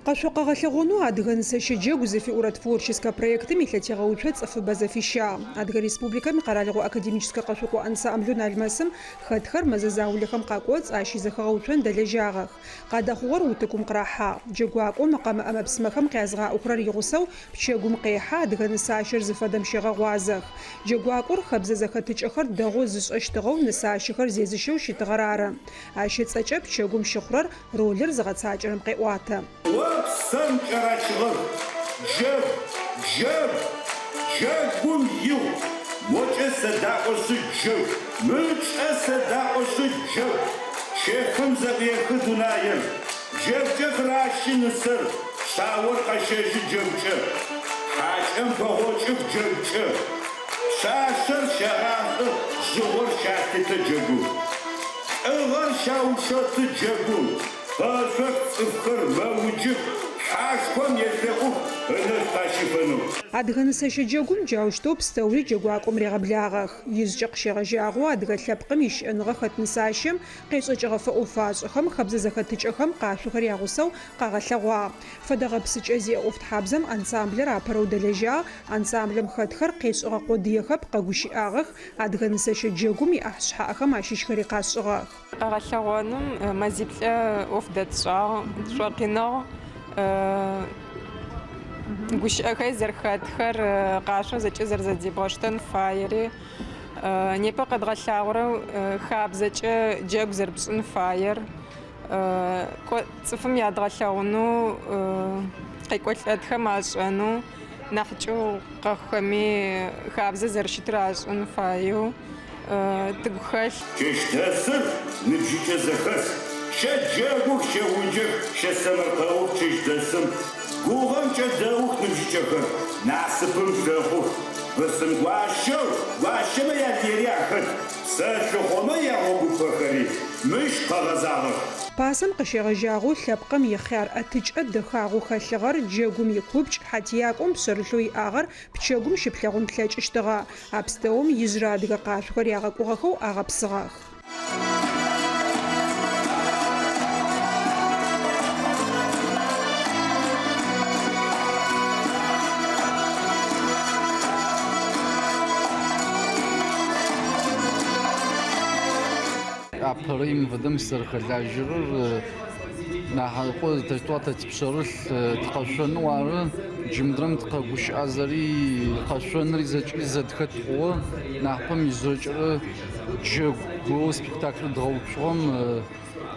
Къэшъо къэгъэлъэгъонэу Адыгэ нысэщэ джэгу зыфиӏорэ творческэ проектым илъэтегъэуцо цӏыфыбэ зэфищагъ. Адыгэ Республикэм и Къэралыгъо академическэ къэшъокӏо ансамблэу Налмэсым хэтхэр мэзэ заулэхэм къакӏоцӏ ащ изэхэгъэуцон дэлэжьагъэх. Къадэхъугъэр утыкум къырахьагъ. Джэгуакӏом мэкъэмэ ӏэмэ-псымэхэм къязгъаӏохэрэр игъусэу пчэгум къехьэ, адыгэ нысащэр зыфэдэм щегъэгъуазэх. Джэгуакӏор хэбзэ зэхэтыкӏэхэр дэгъоу зышӏэщтыгъэу нысащэхэр зезыщэу щытыгъэр ары. Ащ ыцӏэкӏэ пчэгум щыхъурэр ролыр зыгъэцакӏэрэм къеӏуатэ. О псэм кӏэрачыгъэх, джэгу, джэгу, джэгум игъу, мокӏэ сэдаӏошъы джэгу, мыкӏэ сэдаӏошъы джэгу, чэфым зэӏуехы дунаир, джэгукӏэ къыращы нысэр, шъаор къэщэжьы джэгукӏэ, хьакӏэм пэгъокӏых джэгукӏэ, пшъашъэр щагъашӏо, жъыгъор щалъытэ джэгум, лӏыгъэр щаушэты джэгум. Къэшъох цӏыфхэр мэуджых, Тхьашхом елъэӏух ынэшӏу къащифэнэу. Адыгэ нысэщэ джэгум джаущтэу пстэури джэгуакӏом регъэблагъэх. Ижъкӏэ къыщегъэжьагъэу адыгэ лъэпкъым ищыӏэныгъэ хэт нысащэм къешӏэкӏыгъэ фэӏо-фашӏэхэм, хэбзэ зэхэтыкӏэхэм къашъохэр ягъусэу къагъэлъэгъуагъ. Фэдэ гъэпсыкӏэ зиӏэ ӏофтхьабзэм ансамблэр апэрэу дэлэжьагъ, ансамблэм хэтхэр къешӏэгъэ къодыехэп, къэгущыӏагъэх, адыгэ нысэщэ джэгум иӏахь шъхьаӏэхэм ащыщхэри къашӏыгъэх. Къэгъэлъэгъоным мэзиплӏэ ӏоф дэтшӏагъ, тшӏокъиныгъ. Гущыӏэхэр зэрэхэтхэр, къашъо зэкӏэ зэрэзэдебгъэштэн фаери, непэ къэдгъэлъагъорэ хабзэкӏэ джэгу зэрэпшӏын фаер, цӏыфым ядгъэлъэгъунэу, къекӏолӏэтхэм ашӏэнэу, нахьыкӏэу къэхъухэми хабзэ зэрэщытыр ашӏэн фаеу тыгу хэлъ. Чэщдэсыр ныбжьыкӏэ зэхэс, щэджэгух, щэуджых, щэсэмэркъэух чэщдэсым, гугъэм кӏэдэух ныбжьыкӏэхэр, насыпым лъэхъух. Бысым гуащэу гуащэмэ ялыери ахэт, псэлъыхъомэ ягъогупэхэри мыщ къэгъэзагъэх. Пасэм къыщегъэжьагъэу лъэпкъым ихъяр ӏэтыкӏэ дэхагъэу хэлъыгъэр, джэгум икупкӏ, хьатиякӏом пшъэрылъэу иӏагъэр пчэгум щыплъэгъун плъэкӏыщтыгъэ. А пстэум ижъырэ адыгэ къашъохэр ягъэкӏугъэхэу агъэпсыгъэх. Апэрэ МВД-м сызэрэхэлажьэрэр нахьыкӏо зытэщтыгъэ тэ типшъэрылъ тыкъэшъонэу ары. Джы мыдрэм тыкъэгущыӏэзэри къэшъонри зэкӏи зэдхэт хъугъэ. Нахьыпэм ижърэкӏэрэ джэгоу спектаклэу дгъэуцугъэм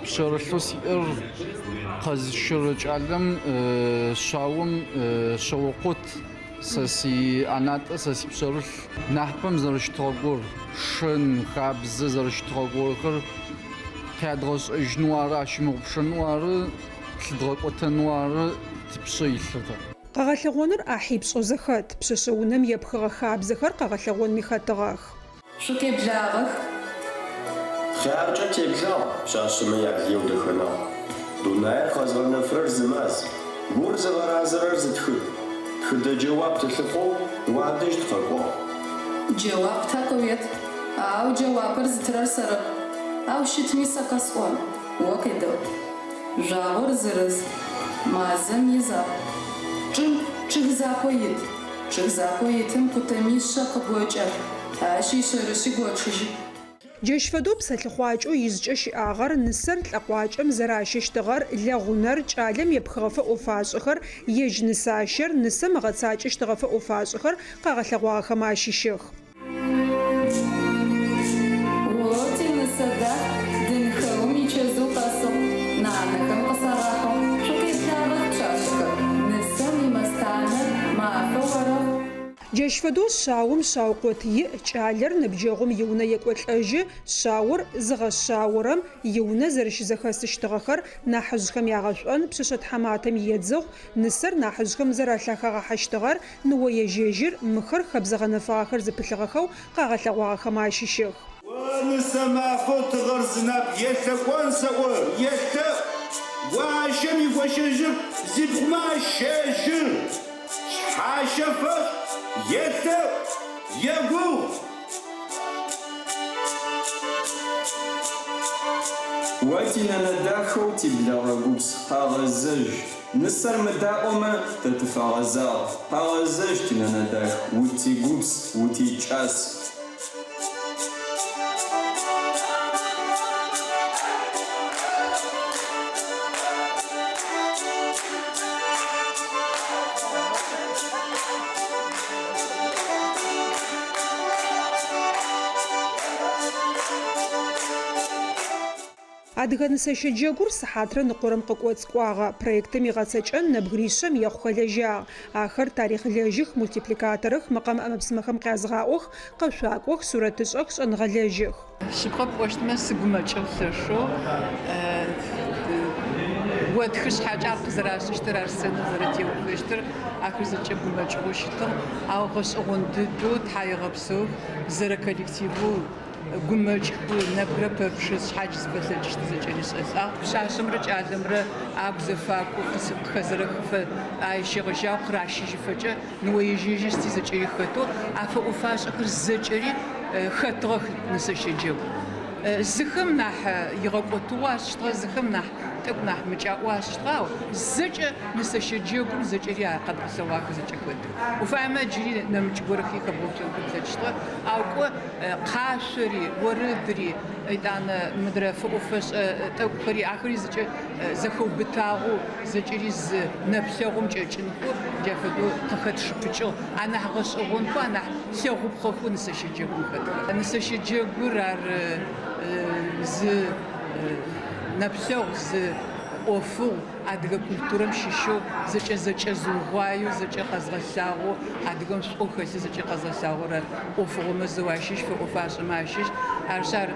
пшъэрылъэу сиӏэр къэзыщэрэ кӏалэм шъаом шъэокъот Сэ сиӏэнатӏэ, сэ сипшъэрылъ нахьыпэм зэрэщытыгъэ гор, шэн, хабзэ зэрэщытыгъэ горэхэр къядгъэшӏэжьынэу ары, ащымыгъупшэнэу ары, лъыдгъэкӏотэнэу ары типшъэ илъыр тэ. Къэгъэлъэгъоныр ӏахьипшӏэу зэхэт. Пшъэшъэ унэм епхыгъэ хабзэхэр къэгъэлъэгъонми хэтыгъэх. Шъукъеблагъэх. Хъяркӏэ теблагъ, пшъашъэмэ ялыеу Дэхэнагъу. Дунаир къэзгъэнэфрэр зы маз, гур зыгъэразэрэр зы тхыд. Тхыдэ джэуап тылъыхъоу уадэжь тыкъэкӏуагъ. Джэуап тэ къыует, ау джэуапыр зытырэр сэрэп, ау щытми сэ къэсӏон, о къедэӏу. Жъуагъор зырыз, мазэм изакъу. Чӏым чъыг закъо ит. Чъыг закъоу итым къутэмишъэ къыгокӏэ, ащ ишъэрышъи гочъыжьы. Джащ фэдэу псэлъыхъуакӏэу ижъкӏэ щыӏагъэр, нысэр лӏэкъуакӏэм зэращэщтыгъэр, лэгъунэр, кӏалэм епхыгъэ фэӏо-фашӏэхэр, ежь нысащэр, нысэм ыгъэцакӏэщтыгъэ фэӏо-фашӏэхэр къагъэлъэгъуагъэхэм ащыщых. О, тинысэ дах, дынхэум ичэзыу къэсыгъ, нанэхэм къысагъахьыгъ, шъукъеблагъэх, пшъашъэхэр, нысэм имэстанэ мафэ орэхъу. Джащ фэдэу шъаом шъаукъот иӏ, кӏалэр ныбджэгъум иунэ екӏолӏэжьы, шъаор зыгъэшъаорэм иунэ зэрэщызэхэсыщтыгъэхэр, нахьыжъхэм ягъэшӏон, пшъэшъэ тхьаматэм иедзыгъу, нысэр нахьыжъхэм зэралъахагъэхьэщтыгъэр, ныоежьэжьыр, мыхэр хэбзэ гъэнэфагъэхэр зыпылъыгъэхэу къагъэлъэгъуагъэхэм ащыщых. О нысэ мафэу тыгъэр зынап, елъэкӏон сэӏо, елъэӏу! Гуащэм игощэжьыр зипхъумэ ащэжьы! Шъхьащэ фэшӏ, елъэӏу, егугъу! О тинэнэ дахэу тиблэгъэ гупс, къэгъэзэжь! Нысэр мыдаӏомэ, тэ тыфэгъэзагъ. Къэгъэзэжь, тинэнэ дах, утигупс, утикӏас. Адыгэ нысэщэ джэгур сыхьатрэ ныкъорэм къыкӏоцӏ кӏуагъэ. Проектым игъэцэкӏэн нэбгыришъэм ехъу хэлэжьагъ. Ахэр тарихълэжьых, мультипликаторых, мэкъэмэ ӏэмэ-псымэхэм къязыгъаӏох, къэшъуакӏох, сурэтышӏэх, шӏэныгъэлэжьых. Шъыпкъэ пӏощтмэ, сыгумэкӏыгъ лъэшэу. Отхы шъхьакӏэ ар къызэрашӏыщтыр, ар сценэм зэрэтеуцощтыр, ахэр зэкӏэ гумэкӏыгъоу щытыгъ. Ау гъэшӏэгъон дыдэу тхьаегъэпсэух зэрэколлективэу гумэкӏхэу, нэбгырэ пэпчъ шъхьадж зыфэлъэкӏыщтыр зэкӏэ ришӏэлӏагъ. Пшъашъэмрэ кӏалэмрэ агу зэфакӏоу къыхэзэрэхыфэ, ай щегъэжьагъэу къыращыжьыфэкӏэ ныоежьэжьыщти зэкӏэри хэтэу, а фэӏо-фашӏэхэр зэкӏэри хэтыгъэх нысэщэ джэгу. Зыхэм нахь игъэкӏотыгъэу ашӏыщтыгъэ, зыхэм нахь тӏэкӏу нахь мыкӏаӏоу ашӏыщтыгъэ, ау зэкӏэ нысэщэ джэгум зэкӏэри а къэдгъэлъэгъуахэр зэкӏэ хэтых. Уфаемэ джыри нэмыкӏ горэхи хэбгъэуцонхэ плъэкӏыщтыгъэ, ау кӏо къашъори, орэдри, етӏанэ мыдрэ фэӏо-фэшӏэ тӏэкӏухэри, ахэри зэкӏэ зэхэубытагъэу, зэкӏэри зы нэплъэгъум кӏэкӏынхэу джа фэдэу къыхэтшыпыкӏыгъ. Анахь гъэшӏэгъонхэу, анахь лъэгъупхъэхэу нысэщэ джэгум хэтхэр. Нысэщэ джэгур ар зы нэплъэгъу, зы ӏофыгъу, адыгэ культурэм щыщэу зэкӏэ зэкӏэзыугъуаеу, зэкӏэ къэзгъэлъагъоу, адыгэм шӏоу хэлъыр зэкӏэ къэзгъэлъагъорэ ӏофыгъомэ зэу ащыщ, фэӏо-фашӏэмэ ащыщ. Арышъ, ар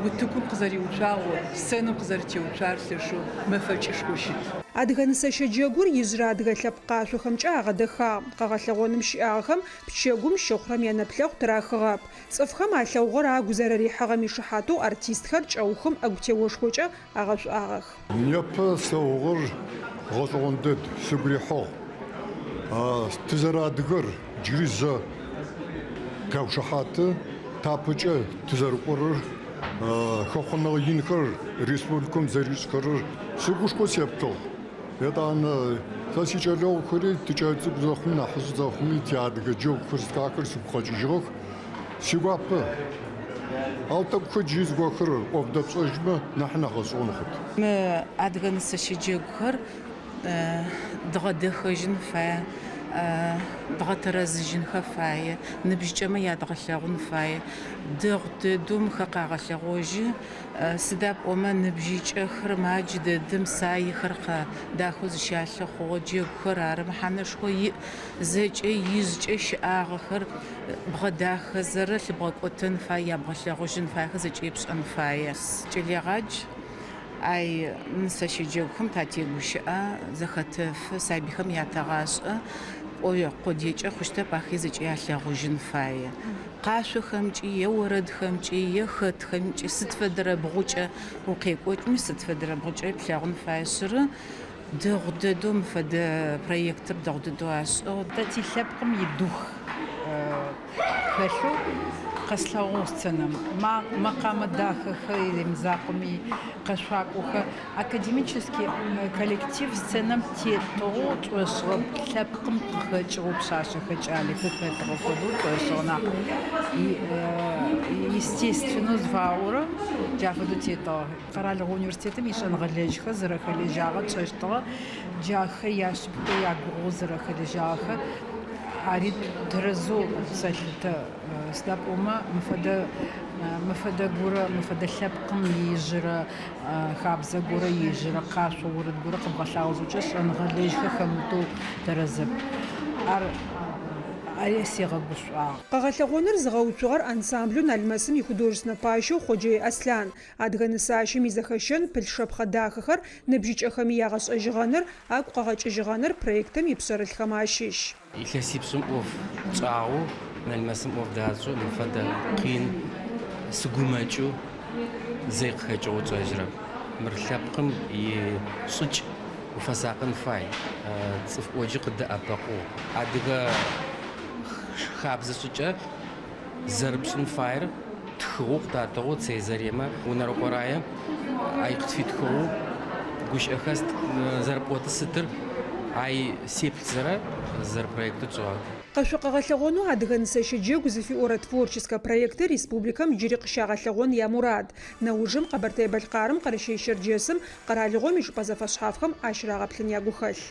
утыкум къызэриуцуагъэу, сценэм къызэрытеуцуагъэр лъэшэу мэфэкӏышхоу щыт. Адыгэ нысэщэ джэгур ижъырэ адыгэ лъэпкъ къашъохэмкӏэ агъэдэхагъ. Къэгъэлъэгъоным щыӏагъэхэм пчэгум щыхъурэм янэплъэгъу тырахыгъэп. Цӏыфхэм алъэгъугъэр агу зэрэрихьыгъэм ишыхьатэу артистхэр кӏэухым ӏэгу теошхокӏэ агъэшӏуагъэх. Непэ слъэгъугъэр гъэшӏэгъон дэд, сыгу рихьыгъ. Тызэрэадыгэр джыри зэ къеушыхьаты, тапэкӏэ тызэрыкӏорэр, хэхъоныгъэ инхэр республикэм зэришӏхэрэр сыгушхоу сеплъыгъ. Етӏанэ сэ сикӏэлэгъухэри тыкӏэлэцӏыкӏу зэхъуми, нахьыжъ зэхъуми тиадыгэ джэгухэр зыфахэр сыгу къэкӏыжьыгъэх. Сигуапэ. Ау тӏэкӏухэр джыри зыгохэр ӏоф дэпшӏэжьмэ нахь нахь гъэшӏэгъон хъут. Мы адыгэ нысэщэ джэгухэр дгъэдэхэжьын фае, дгъэтэрэзыжьынхэ фае, ныбжьыкӏэмэ ядгъэлъэгъун фае. Дэгъу дэдэу мыхэр къагъэлъэгъожьы, сыда пӏомэ ныбжьыкӏэхэр ма джыдэдэм саехэр дахэу зыщалъэ хъугъэ джэгухэр ары мэхьанэшхо иӏ. Зэкӏэ ижъкӏэ щыӏагъэхэр бгъэдахэзэрэ лъыбгъэкӏотэн фае, ябгъэлъэгъужьын фаехэр зэкӏэ епшӏэн фае. Кӏэлэегъадж, ай нысэщэ джэгухэм татегущыӏэ, зэхэтэфы, сабыйхэм ятэгъашӏэ, пӏо къодыекӏэ хъущтэп, ахэр зэкӏэ ялъэгъужьын фае. Къашъохэмкӏи, е орэдхэмкӏи, е хэтхэмкӏи, сыд фэдэрэ бгъукӏэ укъекӏокӏми, сыд фэдэрэ бгъукӏэ плъэгъун фае шъыры. Дэгъу дэдэу мы фэдэ проектыр дэгъу дэдэу ашӏыгъ. Тэ тилъэпкъым идух хэлъэу къэслъэгъугъ сценэм. Мэкъамэ дахэхэр имызакъоми, къэшъуакӏохэр, академический коллектив сценэм тетэу тшӏошӏыгъэп, лъэпкъым къыхэкӏыгъэу пшъашъэхэр, кӏалэхэр хэтыгъэ фэдэу тшӏошӏыгъ нахь. Естественнэу зыфаӏорэм джа фэдэу тетыгъэх. Къэралыгъо университетым ишӏэныгъэлэжьхэр зэрэхэлэжьагъэр тшӏэщтыгъэ, джахэр яшъыпкъэу ягугъоу зэрэхэлэжьагъэхэр ари тэрэзэу сэлъытэ. Сыда пӏомэ мы фэдэ мы фэдэ горэ, мы фэдэ лъэпкъым ижъырэ хабзэ горэ, ижъырэ къашъо орэд горэ къэбгъэлъагъо зыхъукӏэ шӏэныгъэлэжьхэр хэмытэу тэрэзэп. Ар ари сигъэгушӏуагъ. Къэгъэлъэгъоныр зыгъэуцугъэр ансамблэу Налмэсым ихудожественнэ пащэу Хъоджэе Аслъан. Адыгэ нысащэм изэхэщэн пылъ шэпхъэ дахэхэр ныбжьыкӏэхэми ягъэшӏэжьыгъэныр, агу къэгъэкӏыжьыгъэныр проектым ипшъэрылъхэм ащыщ. Илъэсипшӏым ӏоф тшӏагъэу, Налмэсым ӏоф дасшӏэу мы фэдэ къин сыгумэкӏэу зэи къыхэкӏыгъэу тшӏэжьырэп. Мыр лъэпкъым и шӏыкӏ уфэсакъын фай, цӏыф ӏоджи къыддэӏэпэкъугъ. Адыгэ хабзэ шӏыкӏэ зэрыпшӏын фаер. Тхыгъэу къытатыгъэу Цэй Заремэ, Унэрэкъо Рае ай къытфитхыгъэу гущыӏэхэр зэрэпӏоты сытыр ай сеплъызэрэ зэрэпроектэу тшӏыгъэ. Къэшъо къэгъэлъэгъонэу Адыгэ нысэщэ джэгу зыфиӏорэ творческэ проектыр республикэм джыри къыщагъэлъэгъон ямурад. Нэужым Къэбэртэе-Бэлъкъарым, Къэрэщэе-Щэрджэсым, къэралыгъом ичӏыпӏэ зэфэшъхьафхэм ащырагъэплъын ягухэлъ.